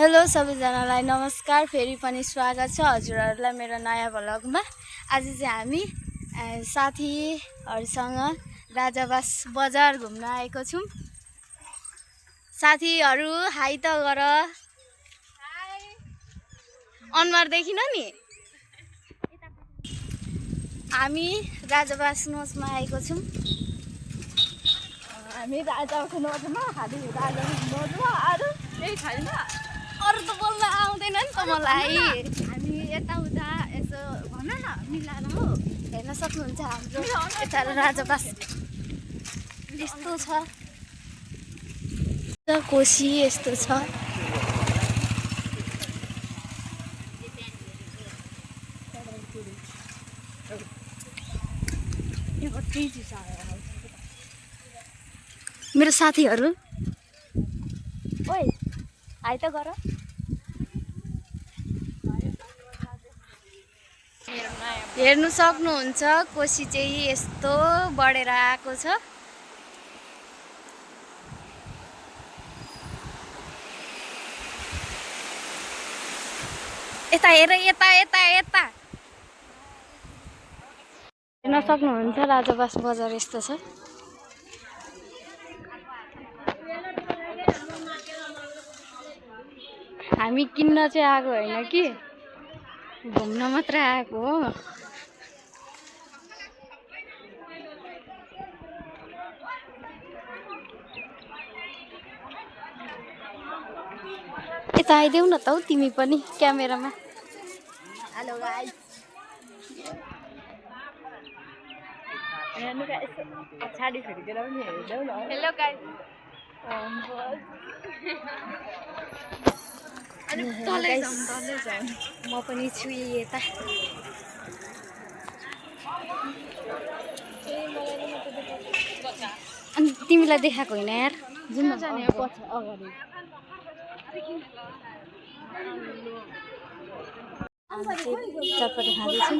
Hello सबैजनालाई नमस्कार। फेरि पनि स्वागत छ हजुरहरूलाई मेरो नयाँ भ्लगमा। आज चाहिँ हामी साथीहरूसँग राजाबास बजार घुम्न आएको छौँ। साथीहरू हाई त गर। अनुहार देखिन नि। हामी राजाबास नोजमा आएको छौँ। हामी राजाको नोजमा अरू केही छैन। अरू त बोल्न आउँदैन नि त मलाई। हामी यताउता यसो भन न मिलाएर हो हेर्न सक्नुहुन्छ हाम्रो यता राजाबास यस्तो छ। कोशी यस्तो छ। मेरो साथीहरू ओइ हाई त गर। हेर्नु सक्नुहुन्छ कोशी चाहिँ यस्तो बढेर आएको छ। यता हेर, यता यता यता हेर्न सक्नुहुन्छ राजाबास बजार यस्तो छ। हामी किन्न चाहिँ आएको होइन कि घुम्न मात्र आएको हो। यता आइदेऊ न त हौ तिमी पनि क्यामेरामा। Hello guys. पछाडि फेरितिर पनि हेरिदेऊ न। Hello guys. म पनि छु यता। अनि तिमीलाई देखाएको होइन यार। जुन जाने पछि अगाडि चटपटी खाँदैछु।